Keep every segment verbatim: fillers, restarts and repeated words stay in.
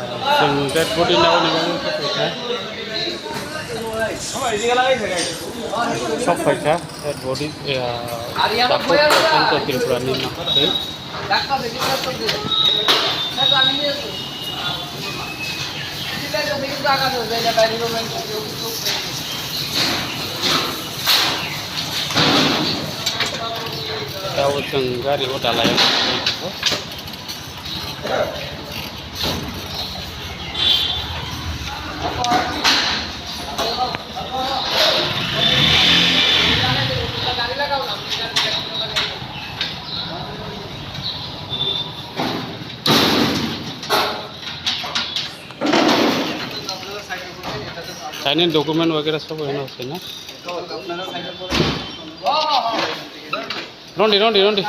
Chwng dead body nai nai sok phaikha. Sok phaikha dead body, eh, Dapur Santo Tripura ni ma. Tao chwng gari o dalai. Taini document wagera sob hino se na. Rondi, rondi, rondi.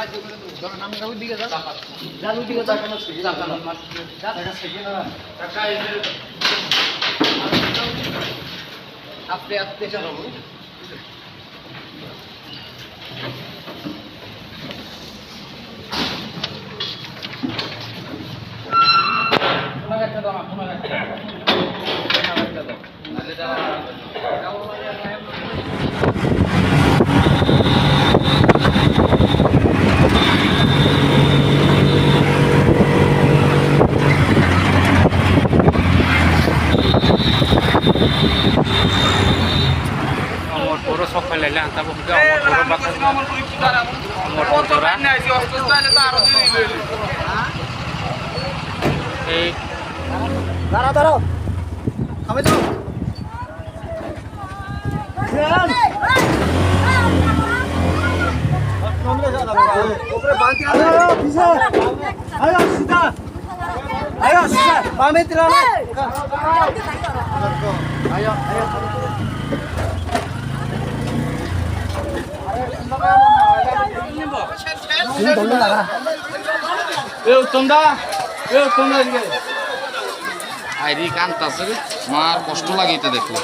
Amor puro sok phailai le ang tabuk hwnkhe amor puro baksa amor puro jora. Ei. Dara, dara. Kami tu. Ayo, bisa. Ayo, sida. Ayo, sida. Pamit rana. Ayo, ayo. Yo, tonda. Yo, tonda. Ai ri kan ta se mar kosto lagi ta dekho.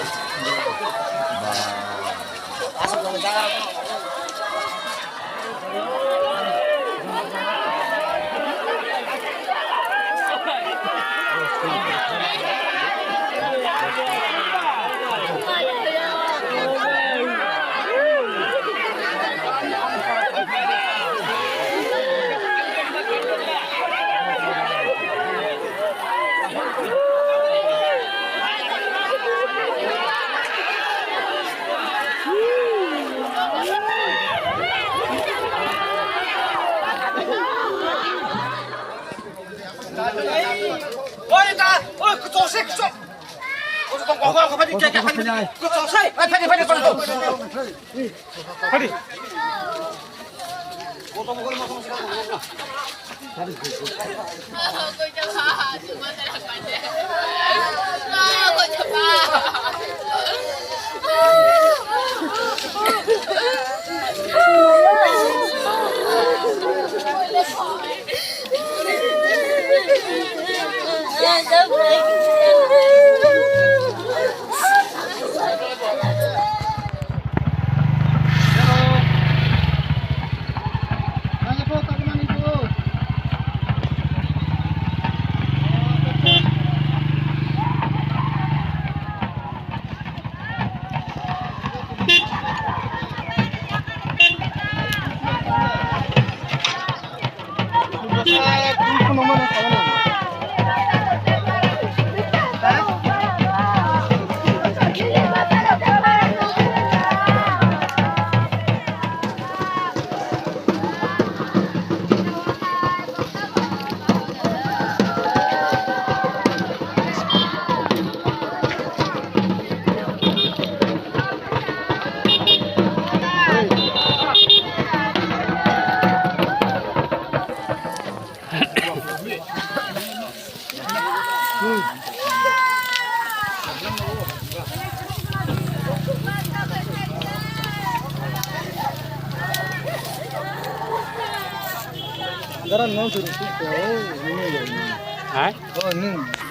Hai? Oh, ini.